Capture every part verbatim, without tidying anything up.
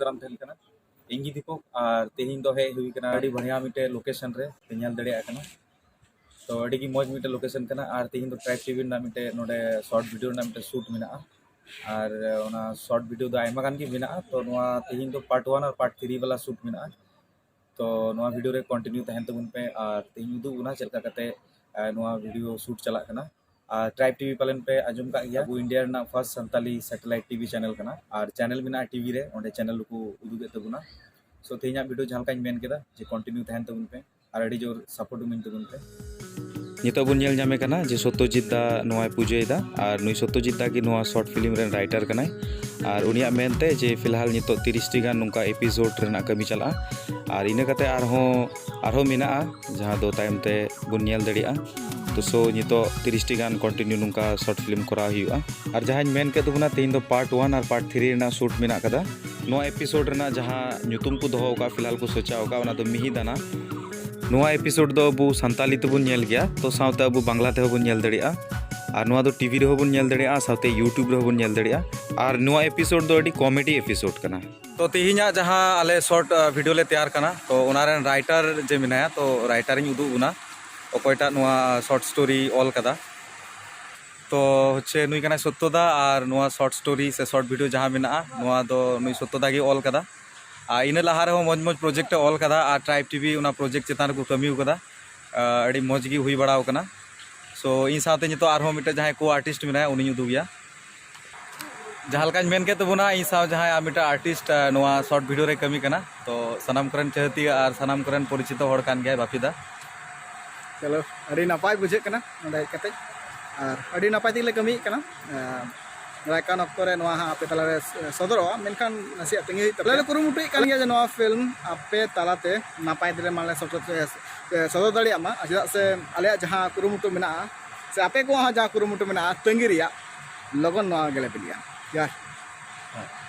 ᱵᱟᱝ ᱛᱟᱦᱮᱱ ᱠᱟᱱᱟ᱾ ᱤᱧ ᱜᱮ ᱫᱤᱯᱚᱠ, ᱟᱨ ᱛᱮᱦᱮᱧ ᱫᱚ ᱦᱮᱡ ᱦᱩᱭ ᱠᱟᱱᱟ ᱟᱹᱰᱤ ᱵᱟᱲᱤᱭᱟ ᱢᱤᱫᱴᱮᱡ ᱞᱳᱠᱮᱥᱚᱱ ᱨᱮ, ᱯᱮ ᱧᱮᱞ ᱫᱟᱲᱮᱭᱟᱜ ᱠᱟᱱᱟ᱾ ᱛᱚ ᱟᱹᱰᱤ ᱜᱮ ᱢᱚᱡᱽ ᱢᱤᱫᱴᱮᱡ ᱞᱳᱠᱮᱥᱚᱱ ᱠᱟᱱᱟ, ᱟᱨ ᱛᱮᱦᱮᱧ ᱫᱚ ᱴᱨᱟᱭᱤᱵᱽ ᱴᱤᱵᱷᱤ ᱨᱮᱱᱟᱜ ᱢᱤᱫᱴᱮᱡ ᱱᱚᱰᱮ ᱥᱚᱨᱴ ᱵᱷᱤᱰᱤᱭᱳ ᱨᱮᱱᱟᱜ ᱢᱤᱫᱴᱮᱡ ᱥᱩᱴ ᱢᱮᱱᱟᱜᱼᱟ᱾ ᱟᱨ ᱚᱱᱟ ᱥᱚᱨᱴ ᱵᱷᱤᱰᱤᱭᱳ ᱫᱚ ᱟᱭᱢᱟ ᱜᱟᱱ ᱜᱮ ᱢᱮᱱᱟᱜᱼᱟ, ᱛᱚ ᱱᱚᱣᱟ ᱛᱮᱦᱮᱧ ᱫᱚ ᱯᱟᱨᱴ ᱚᱣᱟᱱ ᱟᱨ ᱯᱟᱨᱴ ᱛᱷᱨᱤ ᱵᱟᱞᱟ ᱥᱩᱴ ᱢᱮᱱᱟᱜᱼᱟ᱾ ᱛᱚ ᱱᱚᱣᱟ ᱵᱷᱤᱰᱤᱭᱳ ᱨᱮ ᱠᱚᱱᱴᱤᱱᱤᱭᱩ ᱛᱟᱦᱮᱱ ᱛᱟᱵᱚᱱ ᱯᱮ, ᱟᱨ ᱛᱮᱦᱮᱧ ᱩᱫᱩᱜ ᱵᱚᱱᱟ ᱪᱮᱫ ᱞᱮᱠᱟ ᱠᱟᱛᱮ ᱟᱨ ᱱᱚᱣᱟ ᱵᱷᱤᱰᱤᱭᱳ ᱥᱩᱴ ᱪᱟᱞᱟᱜ ᱠᱟᱱᱟ᱾ ᱟᱨ ᱴᱨᱟᱭᱤᱵᱽ ᱴᱤᱵᱷᱤ ᱯᱟᱞᱮᱱ ᱯᱮ ᱟᱸᱡᱚᱢ ᱠᱟᱜ ᱜᱮᱭᱟ, ᱟᱵᱚ ᱤᱱᱰᱤᱭᱟ ᱨᱮᱱᱟᱜ first Santali satellite TV channel ᱠᱟᱱᱟ᱾ ᱟᱨ ᱪᱮᱱᱮᱞ ᱢᱮᱱᱟᱜᱼᱟ ᱴᱤᱵᱷᱤ ᱨᱮ, ᱚᱸᱰᱮ ᱪᱮᱱᱮᱞ ᱠᱚ ᱩᱫᱩᱜᱮᱫ ᱛᱟᱵᱚᱱᱟ᱾ ᱥᱳ ᱛᱮᱦᱮᱧᱟᱜ ᱵᱷᱤᱰᱤᱭᱳ ᱡᱟᱦᱟᱸ ᱞᱮᱠᱟᱧ ᱢᱮᱱ ᱠᱮᱫᱟ ᱡᱮ ᱠᱚᱱᱴᱤᱱᱤᱭᱩ ᱛᱟᱦᱮᱱ ᱛᱟᱵᱚᱱ ᱯᱮ, ᱟᱨ ᱟᱹᱰᱤ ᱡᱳᱨ ᱥᱟᱯᱳᱨᱴ ᱤᱢᱟᱹᱧ ᱛᱟᱵᱚᱱ ᱯᱮ᱾ ᱱᱤᱛᱚᱜ ᱵᱚᱱ ᱧᱮᱞ ᱧᱟᱢᱮ ᱠᱟᱱᱟ ᱡᱮ ᱥᱚᱛᱭᱚᱡᱤᱛ ᱫᱟ ᱱᱚᱣᱟᱭ ᱯᱩᱡᱟᱹᱭᱮᱫᱟ, ᱟᱨ ᱱᱩᱭ ᱥᱚᱛᱭᱚᱡᱤᱛ ᱫᱟ ᱜᱮ ᱱᱚᱣᱟ ᱥᱚᱨᱴ ᱯᱷᱤᱞᱢ ᱨᱮᱱ ᱨᱟᱭᱴᱟᱨ ᱠᱟᱱᱟᱭ᱾ ᱟᱨ ᱩᱱᱤᱭᱟᱜ ᱢᱮᱱᱛᱮ ᱡᱮ ᱯᱷᱤᱞᱦᱟᱞ ᱱᱤᱛᱚᱜ ᱛᱤᱨᱤᱥ ᱴᱤ ᱜᱟᱱ ᱱᱚᱝᱠᱟ ᱮᱯᱤᱥᱳᱰ ᱨᱮᱱᱟᱜ ᱠᱟᱹᱢᱤ ᱪᱟᱞᱟᱜᱼᱟ, ᱟᱨ ᱤᱱᱟᱹ ᱠᱟᱛᱮ ᱟᱨᱦᱚᱸ ᱟᱨᱦᱚᱸ ᱢᱮᱱᱟᱜᱼᱟ, ᱡᱟᱦᱟᱸ ᱫᱚ ᱛᱟᱭᱚᱢ ᱛᱮ ᱵᱚᱱ ᱧᱮᱞ ᱫᱟᱲᱮᱭᱟᱜᱼᱟ᱾ ᱛᱚ ᱥᱳ ᱱᱤᱛᱚᱜ ᱛᱤᱨᱤᱥ ᱴᱤ ᱜᱟᱱ ᱠᱚᱱᱴᱤᱱᱤᱭᱩ ᱱᱚᱝᱠᱟ ᱥᱚᱨᱴ ᱯᱷᱤᱞᱢ ᱠᱚᱨᱟᱣ ᱦᱩᱭᱩᱜᱼᱟ᱾ ᱟᱨ ᱡᱟᱦᱟᱸᱧ ᱢᱮᱱ ᱠᱮᱫ ᱛᱟᱵᱚᱱᱟ, ᱛᱮᱦᱮᱧ ᱫᱚ ᱯᱟᱨᱴ ᱚᱣᱟᱱ ᱟᱨ ᱯᱟᱨᱴ ᱛᱷᱨᱤ ᱨᱮᱱᱟᱜ ᱥᱩᱴ ᱢᱮᱱᱟᱜ ᱠᱟᱫᱟ᱾ ᱱᱚᱣᱟ ᱮᱯᱤᱥᱳᱰ ᱨᱮᱱᱟᱜ ᱡᱟᱦᱟᱸ ᱧᱩᱛᱩᱢ ᱠᱚ ᱫᱚᱦᱚ ᱟᱠᱟᱫ, ᱯᱷᱤᱞᱦᱟᱞ ᱠᱚ ᱥᱚᱪᱟᱣ ᱟᱠᱟᱫ, ᱚᱱᱟ ᱫᱚ ᱢᱤᱦᱤᱫᱟᱱᱟ᱾ ᱱᱚᱣᱟ ᱮᱯᱤᱥᱳᱰ ᱫᱚ ᱟᱵᱚ ᱥᱟᱱᱛᱟᱞᱤ ᱛᱮᱵᱚᱱ ᱧᱮᱞ ᱜᱮᱭᱟ, ᱛᱚ ᱥᱟᱶᱛᱮ ᱟᱵᱚ ᱵᱟᱝᱞᱟ ᱛᱮᱦᱚᱸ ᱵᱚᱱ ᱧᱮᱞ ᱫᱟᱲᱮᱭᱟᱜᱼᱟ᱾ ᱟᱨ ᱱᱚᱣᱟ ᱫᱚ ᱴᱤᱵᱷᱤ ᱨᱮᱦᱚᱸ ᱵᱚᱱ ᱧᱮᱞ ᱫᱟᱲᱮᱭᱟᱜᱼᱟ, ᱥᱟᱶᱛᱮ YouTube ᱨᱮᱦᱚᱸ ᱵᱚᱱ ᱧᱮᱞ ᱫᱟᱲᱮᱭᱟᱜᱼᱟ᱾ ᱟᱨ ᱱᱚᱣᱟ ᱮᱯᱤᱥᱳᱰ ᱫᱚ ᱟᱹᱰᱤ ᱠᱚᱢᱮᱰᱤ ᱮᱯᱤᱥᱳᱰ ᱠᱟᱱᱟ᱾ ᱛᱚ ᱛᱮᱦᱮᱧᱟᱜ ᱡᱟᱦᱟᱸ ᱟᱞᱮ ᱥᱚᱨᱴ ᱵᱷᱤᱰᱤᱭᱳ ᱞᱮ ᱛᱮᱭᱟᱨ ᱠᱟᱱᱟ, ᱛᱚ ᱚᱱᱟ ᱨᱮᱱ ᱨᱟᱭᱴᱟᱨ ᱡᱮ ᱢᱮᱱᱟᱭᱟ, ᱛᱚ ᱨᱟᱭᱴᱟᱨᱤᱧ ᱩᱫᱩᱜ ᱵᱚᱱᱟ, ᱚᱠᱚᱭᱴᱟᱜ ᱱᱚᱣᱟ ᱥᱚᱨᱴ ᱥᱴᱳᱨᱤ ᱚᱞ ᱠᱟᱫᱟ᱾ ᱛᱚ ᱦᱚᱪᱪᱷᱮ ᱱᱩᱭ ᱠᱟᱱᱟᱭ ᱥᱚᱛᱭᱚ ᱫᱟ, ᱟᱨ ᱱᱚᱣᱟ ᱥᱚᱨᱴ ᱥᱴᱳᱨᱤ ᱥᱮ ᱥᱚᱨᱴ ᱵᱷᱤᱰᱤᱭᱳ ᱡᱟᱦᱟᱸ ᱢᱮᱱᱟᱜᱼᱟ, ᱱᱚᱣᱟ ᱫᱚ ᱱᱩᱭ ᱥᱚᱛᱭᱚ ᱫᱟ ᱜᱮ ᱚᱞ ᱠᱟᱫᱟ᱾ ᱟᱨ ᱤᱱᱟᱹ ᱞᱟᱦᱟ ᱨᱮᱦᱚᱸ ᱢᱚᱡᱽ ᱢᱚᱡᱽ ᱯᱨᱚᱡᱮᱠᱴ ᱮ ᱚᱞ ᱠᱟᱫᱟ, ᱟᱨ ᱴᱨᱟᱭᱤᱵᱽ ᱴᱤᱵᱷᱤ ᱚᱱᱟ ᱯᱨᱚᱡᱮᱠᱴ ᱪᱮᱛᱟᱱ ᱨᱮᱠᱚ ᱠᱟᱹᱢᱤ ᱠᱟᱫᱟ᱾ ᱟᱨ ᱟᱹᱰᱤ ᱢᱚᱡᱽ ᱜᱮ ᱦᱩᱭ ᱵᱟᱲᱟᱣ ᱠᱟᱱᱟ᱾ ᱥᱳ ᱤᱧ ᱥᱟᱶᱛᱮ ᱱᱤᱛᱚᱜ ᱟᱨᱦᱚᱸ ᱢᱤᱫᱴᱮᱱ ᱡᱟᱦᱟᱸᱭ ᱠᱳ ᱟᱨᱴᱤᱥᱴ ᱢᱮᱱᱟᱭᱟ, ᱩᱱᱤᱧ ᱩᱫᱩᱜᱮᱭᱟ᱾ ᱡᱟᱦᱟᱸ ᱞᱮᱠᱟᱧ ᱢᱮᱱ ᱠᱮᱫ ᱛᱟᱵᱚᱱᱟ, ᱤᱧ ᱥᱟᱶ ᱡᱟᱦᱟᱸᱭ ᱟᱨ ᱢᱤᱫᱴᱮᱱ ᱟᱨᱴᱤᱥᱴ, ᱟᱨ ᱱᱚᱣᱟ ᱥᱚᱨᱴ ᱵᱷᱤᱰᱤᱭᱳ ᱨᱮ ᱠᱟᱹᱢᱤ ᱠᱟᱱᱟ, ᱛᱚ ᱥᱟᱱᱟᱢ ᱠᱚᱨᱮᱱ ᱪᱟᱹᱦᱛᱤ ᱟᱨ ᱥᱟᱱᱟᱢ ᱠᱚᱨᱮᱱ ᱯᱚᱨᱤᱪᱤᱛᱚ ᱦᱚᱲ ᱠᱟᱱ ᱜᱮᱭᱟᱭ ᱵᱟᱯᱤ ᱫᱟ᱾ ᱪᱚᱞᱚ, ᱟᱹᱰᱤ ᱱᱟᱯᱟᱭ ᱵᱩᱡᱷᱟᱹᱜ ᱠᱟᱱᱟ ᱱᱚᱰᱮ ᱦᱮᱡ ᱠᱟᱛᱮ, ᱟᱨ ᱟᱹᱰᱤ ᱱᱟᱯᱟᱭ ᱛᱮᱜᱮ ᱞᱮ ᱠᱟᱹᱢᱤᱭᱮᱫ ᱠᱟᱱᱟ᱾ ᱟᱨ ᱫᱟᱨᱟᱭ ᱠᱟᱱ ᱚᱠᱛᱚ ᱨᱮ ᱱᱚᱣᱟ ᱦᱟᱸᱜ ᱟᱯᱮ ᱛᱟᱞᱟᱨᱮ ᱥᱚᱫᱚᱨᱚᱜᱼᱟ, ᱢᱮᱱᱠᱷᱟᱱ ᱱᱟᱥᱮᱭᱟᱜ ᱛᱟᱹᱝᱜᱤ ᱦᱩᱭᱩᱜ ᱛᱟᱯᱮᱭᱟ᱾ ᱟᱞᱮ ᱞᱮ ᱠᱩᱨᱩᱢᱩᱴᱩᱭᱮᱫ ᱠᱟᱱ ᱜᱮᱭᱟ ᱡᱮ ᱱᱚᱣᱟ ᱯᱷᱤᱞᱢ ᱟᱯᱮ ᱛᱟᱞᱟᱛᱮ ᱱᱟᱯᱟᱭ ᱛᱮᱞᱮ ᱢᱟᱞᱮ ᱥᱚᱫᱚᱨ ᱫᱟᱲᱮᱭᱟᱜ ᱢᱟ, ᱪᱮᱫᱟᱜ ᱥᱮ ᱟᱞᱮᱭᱟᱜ ᱡᱟᱦᱟᱸ ᱠᱩᱨᱩᱢᱩᱴᱩ ᱢᱮᱱᱟᱜᱼᱟ, ᱥᱮ ᱟᱯᱮ ᱠᱚᱣᱟᱜ ᱦᱚᱸ ᱡᱟᱦᱟᱸ ᱠᱩᱨᱩᱢᱩᱴᱩ ᱢᱮᱱᱟᱜᱼᱟ, ᱛᱟᱹᱝᱜᱤ ᱨᱮᱭᱟᱜ, ᱞᱚᱜᱚᱱ ᱱᱚᱣᱟ ᱜᱮᱞᱮ ᱵᱤᱞᱤᱜᱼᱟ᱾ ᱡᱚᱦᱟᱨ᱾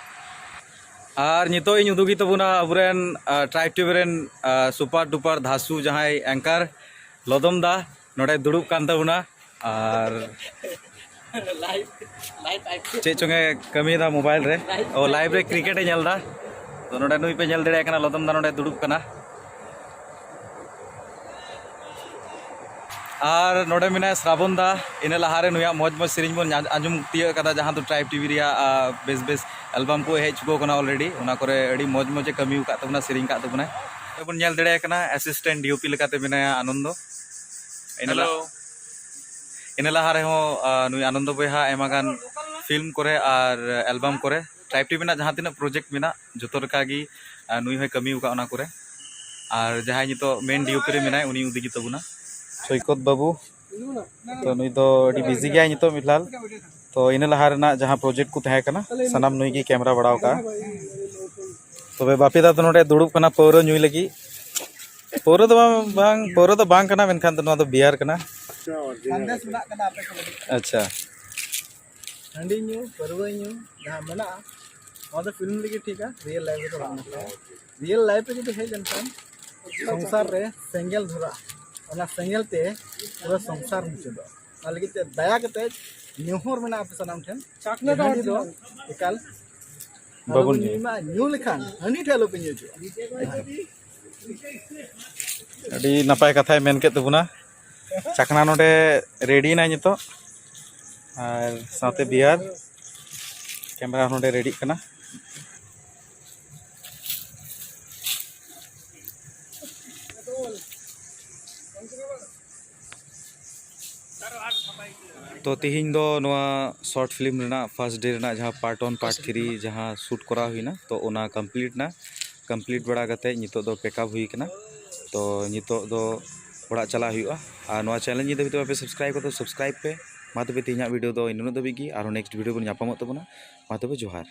ᱟᱨ ᱱᱤᱛᱚᱜ ᱤᱧ ᱩᱫᱩᱜᱤ ᱛᱟᱵᱚᱱᱟ ᱟᱵᱚᱨᱮᱱ, ᱟᱨ, ᱴᱨᱟᱭᱤᱵᱽ ᱴᱤᱵᱷᱤ ᱨᱮᱱ, ᱟᱨ, ᱥᱩᱯᱟᱨ ᱰᱩᱯᱟᱨ ᱫᱷᱟᱥᱩ ᱡᱟᱦᱟᱸᱭ ᱮᱝᱠᱟᱨ, ᱞᱚᱫᱚᱢ ᱫᱟ ᱱᱚᱰᱮ ᱫᱩᱲᱩᱵ ᱠᱟᱱ ᱛᱟᱵᱚᱱᱟ᱾ ᱟᱨ ᱪᱮᱫ ᱪᱚᱝ ᱮ ᱠᱟᱹᱢᱤᱭᱮᱫᱟ ᱢᱳᱵᱟᱭᱤᱞ ᱨᱮ, ᱳ, ᱞᱟᱭᱤᱵᱷ ᱨᱮ ᱠᱨᱤᱠᱮᱴ ᱮ ᱧᱮᱞ ᱮᱫᱟ᱾ ᱛᱚ ᱱᱚᱰᱮ ᱱᱩᱭ ᱯᱮ ᱧᱮᱞ ᱫᱟᱲᱮᱭᱟᱭ ᱠᱟᱱᱟ, ᱞᱚᱫᱚᱢ ᱫᱟ ᱱᱚᱰᱮ ᱫᱩᱲᱩᱵ ᱠᱟᱱᱟ᱾ ᱟᱨ ᱱᱚᱰᱮ ᱢᱮᱱᱟᱭᱟ ᱥᱨᱟᱵᱚᱱ ᱫᱟ᱾ ᱤᱱᱟᱹ ᱞᱟᱦᱟᱨᱮ ᱱᱩᱭᱟᱜ ᱢᱚᱡᱽ ᱢᱚᱡᱽ ᱥᱮᱨᱮᱧ ᱵᱚᱱ ᱧᱟ- ᱟᱸᱡᱚᱢ ᱛᱤᱭᱟᱹᱜ ᱠᱟᱫᱟ, ᱡᱟᱦᱟᱸ ᱫᱚ ᱴᱨᱟᱭᱤᱵᱽ ᱴᱤᱵᱷᱤ ᱨᱮᱭᱟᱜ ᱟ, ᱵᱮᱥ ᱵᱮᱥ ᱮᱞᱵᱟᱢ ᱠᱚ ᱦᱮᱡ ᱪᱩᱠᱟᱹᱣ ᱠᱟᱱᱟ ᱚᱞᱨᱮᱰᱤ᱾ ᱚᱱᱟ ᱠᱚᱨᱮ ᱟᱹᱰᱤ ᱢᱚᱡᱽ ᱢᱚᱡᱽ ᱮ ᱠᱟᱹᱢᱤ ᱟᱠᱟᱫ ᱛᱟᱵᱚᱱᱟ, ᱥᱮᱨᱮᱧ ᱟᱠᱟᱫ ᱛᱟᱵᱚᱱᱟᱭ᱾ ᱱᱚᱰᱮ ᱵᱚᱱ ᱧᱮᱞ ᱫᱟᱲᱮᱭᱟᱭ ᱠᱟᱱᱟ, ᱮᱥᱤᱥᱴᱮᱱᱴ ᱰᱤ ᱳ ᱯᱤ ᱞᱮᱠᱟᱛᱮ ᱢᱮᱱᱟᱭᱟ ᱟᱱᱚᱱᱫᱚ᱾ ᱤᱱᱟᱹ ᱞᱟ- ᱦᱮᱞᱳ᱾ ᱤᱱᱟᱹ ᱞᱟᱦᱟ ᱨᱮᱦᱚᱸ ᱟ, ᱱᱩᱭ ᱟᱱᱚᱱᱫᱚ ᱵᱚᱭᱦᱟ ᱟᱭᱢᱟ ᱜᱟᱱ ᱯᱷᱤᱞᱢ ᱠᱚᱨᱮ ᱟᱨ ᱮᱞᱵᱟᱢ ᱠᱚᱨᱮ, ᱴᱨᱟᱭᱤᱵᱽ ᱴᱤᱵᱷᱤ ᱨᱮᱱᱟᱜ ᱡᱟᱦᱟᱸ ᱛᱤᱱᱟᱹᱜ ᱯᱨᱚᱡᱮᱠᱴ ᱢᱮᱱᱟᱜ, ᱡᱚᱛᱚ ᱞᱮᱠᱟᱜᱮ ᱟ, ᱱᱩᱭ ᱦᱚᱸᱭ ᱠᱟᱹᱢᱤ ᱟᱠᱟᱫ ᱚᱱᱟ ᱠᱚᱨᱮ᱾ ᱟᱨ ᱡᱟᱦᱟᱸᱭ ᱱᱤᱛᱚᱜ ᱢᱮᱱ ᱰᱤ ᱳ ᱯᱤ ᱨᱮ ᱢᱮᱱᱟᱭ, ᱩᱱᱤ ᱩᱫᱩᱜ ᱜᱮ ᱛᱟᱵᱚᱱᱟ, ᱥᱚᱭᱠᱚᱛ ᱵᱟᱹᱵᱩ᱾ ᱛᱚ ᱱᱩᱭ ᱫᱚ ᱟᱹᱰᱤ ᱵᱤᱡᱤ ᱜᱮᱭᱟᱭ ᱱᱤᱛᱚᱜ ᱯᱷᱤᱞᱦᱟᱞ᱾ ᱛᱚ ᱤᱱᱟᱹ ᱞᱟᱦᱟ ᱨᱮᱱᱟᱜ ᱡᱟᱦᱟᱸ ᱯᱨᱚᱡᱮᱠᱴ ᱠᱚ ᱛᱟᱦᱮᱸ ᱠᱟᱱᱟ, ᱥᱟᱱᱟᱢ ᱱᱩᱭ ᱜᱮ ᱠᱮᱢᱮᱨᱟ ᱵᱟᱲᱟᱣ ᱠᱟᱜᱼᱟ᱾ ᱛᱚᱵᱮ ᱵᱟᱯᱤ ᱫᱟ ᱫᱚ ᱱᱚᱰᱮ ᱫᱩᱲᱩᱵ ᱠᱟᱱᱟ ᱯᱟᱹᱣᱨᱟᱹ ᱧᱩᱭ ᱞᱟᱹᱜᱤᱫ᱾ ᱯᱟᱹᱣᱨᱟᱹ ᱫᱚ ᱵᱟᱝ, ᱵᱟᱝ, ᱯᱟᱹᱣᱨᱟᱹ ᱫᱚ ᱵᱟᱝ ᱠᱟᱱᱟ, ᱢᱮᱱᱠᱷᱟᱱ ᱫᱚ ᱱᱚᱣᱟ ᱫᱚ ᱵᱤᱭᱟᱨ ᱠᱟᱱᱟ᱾ ᱥᱟᱸᱫᱮᱥ ᱢᱮᱱᱟᱜ ᱠᱟᱫᱟ ᱟᱯᱮ ᱠᱚ ᱞᱟᱹᱜᱤᱫ᱾ ᱟᱪᱪᱷᱟ᱾ ᱦᱟᱺᱰᱤ ᱧᱩ, ᱯᱟᱹᱨᱣᱟᱹ ᱧᱩ ᱡᱟᱦᱟᱸ ᱢᱮᱱᱟᱜᱼᱟ, ᱱᱚᱣᱟ ᱫᱚ ᱯᱷᱤᱞᱢ ᱞᱟᱹᱜᱤᱫ ᱴᱷᱤᱠᱟ, ᱨᱤᱭᱮᱞ ᱞᱟᱭᱤᱯᱷ ᱨᱮᱫᱚ ᱵᱟᱝ ᱱᱟᱯᱟᱭᱟ᱾ ᱨᱤᱭᱮᱞ ᱞᱟᱭᱤᱯᱷ ᱨᱮ ᱡᱩᱫᱤ ᱦᱮᱡ ᱞᱮᱱᱠᱷᱟᱱ ᱥᱚᱝᱥᱟᱨ ᱨᱮ ᱥᱮᱸᱜᱮᱞ ᱫᱷᱚᱨᱟᱜᱼᱟ, ᱚᱱᱟ ᱥᱮᱸᱜᱮᱞ ᱛᱮ ᱯᱩᱨᱟᱹ ᱥᱚᱝᱥᱟᱨ ᱢᱩᱪᱟᱹᱫᱚᱜᱼᱟ᱾ ᱚᱱᱟ ᱞᱟᱹᱜᱤᱫ ᱛᱮ ᱫᱟᱭᱟ ᱠᱟᱛᱮ ᱱᱮᱦᱚᱨ ᱢᱮᱱᱟᱜᱼᱟ ᱟᱯᱮ ᱥᱟᱱᱟᱢ ᱴᱷᱮᱱ, ᱪᱟᱠᱷᱱᱟ ᱫᱚ ᱦᱟᱺᱰᱤ ᱫᱚ ᱮᱠᱟᱞ ᱵᱟᱵᱚᱱ ᱟᱞᱚᱯᱮ ᱧᱩᱭᱟ᱾ ᱧᱩᱭ ᱢᱟ, ᱧᱩ ᱞᱮᱠᱷᱟᱱ ᱦᱟᱺᱰᱤ ᱴᱷᱮᱱ ᱟᱞᱚᱯᱮ ᱧᱩ ᱦᱚᱪᱚᱜᱼᱟ᱾ ᱟᱹᱰᱤ ᱱᱟᱯᱟᱭ ᱠᱟᱛᱷᱟᱭ ᱢᱮᱱ ᱠᱮᱫ ᱛᱟᱵᱚᱱᱟ᱾ ᱪᱟᱠᱷᱱᱟ ᱱᱚᱰᱮ ᱨᱮᱰᱤᱭᱮᱱᱟᱭ ᱱᱤᱛᱚᱜ, ᱟᱨ ᱥᱟᱶᱛᱮ ᱵᱤᱭᱟᱨ, ᱠᱮᱢᱮᱨᱟ ᱱᱚᱰᱮ ᱨᱮᱰᱤᱜ ᱠᱟᱱᱟ᱾ ᱛᱚ ᱛᱤᱦᱤᱧ ᱫᱚ ᱱᱚᱣᱟ ᱥᱚᱨᱴ ᱯᱷᱤᱞᱢ ᱨᱮᱱᱟᱜ ᱯᱷᱟᱥᱴ ᱰᱮ ᱨᱮᱱᱟᱜ ᱡᱟᱦᱟᱸ ᱯᱟᱨᱴ ᱚᱣᱟᱱ ᱯᱟᱨᱴ ᱛᱷᱨᱤ ᱡᱟᱦᱟᱸ ᱥᱩᱴ ᱠᱚᱨᱟᱣ ᱦᱩᱭᱱᱟ, ᱛᱚ ᱚᱱᱟ ᱠᱚᱢᱯᱞᱤᱴ ᱱᱟ᱾ ᱠᱚᱢᱯᱞᱤᱴ ᱵᱟᱲᱟ ᱠᱟᱛᱮ ᱱᱤᱛᱚᱜ ᱫᱚ ᱯᱮᱠ ᱟᱯ ᱦᱩᱭ ᱠᱟᱱᱟ᱾ ᱛᱚ ᱱᱤᱛᱚᱜ ᱫᱚ ᱚᱲᱟᱜ ᱪᱟᱞᱟᱜ ᱦᱩᱭᱩᱜᱼᱟ᱾ ᱟᱨ ᱱᱚᱣᱟ ᱪᱮᱱᱮᱞ ᱡᱩᱫᱤ ᱱᱤᱛ ᱦᱟᱹᱵᱤᱡ ᱛᱮ ᱵᱟᱯᱮ ᱥᱟᱵᱥᱠᱨᱟᱭᱤᱵ ᱠᱟᱫᱟ, ᱥᱟᱵᱥᱠᱨᱟᱭᱤᱵ ᱯᱮ᱾ ᱢᱟ ᱛᱚᱵᱮ ᱛᱮᱦᱮᱧᱟᱜ ᱵᱷᱤᱰᱤᱭᱳ ᱫᱚ ᱤᱱᱟᱹᱜ ᱫᱷᱟᱹᱵᱤᱡ ᱜᱮ, ᱟᱨᱦᱚᱸ ᱱᱮᱠᱥᱴ ᱵᱷᱤᱰᱤᱭᱳ ᱵᱚᱱ ᱧᱟᱯᱟᱢᱚᱜ ᱛᱟᱵᱚᱱᱟ᱾ ᱢᱟ ᱛᱚᱵᱮ ᱡᱚᱦᱟᱨ᱾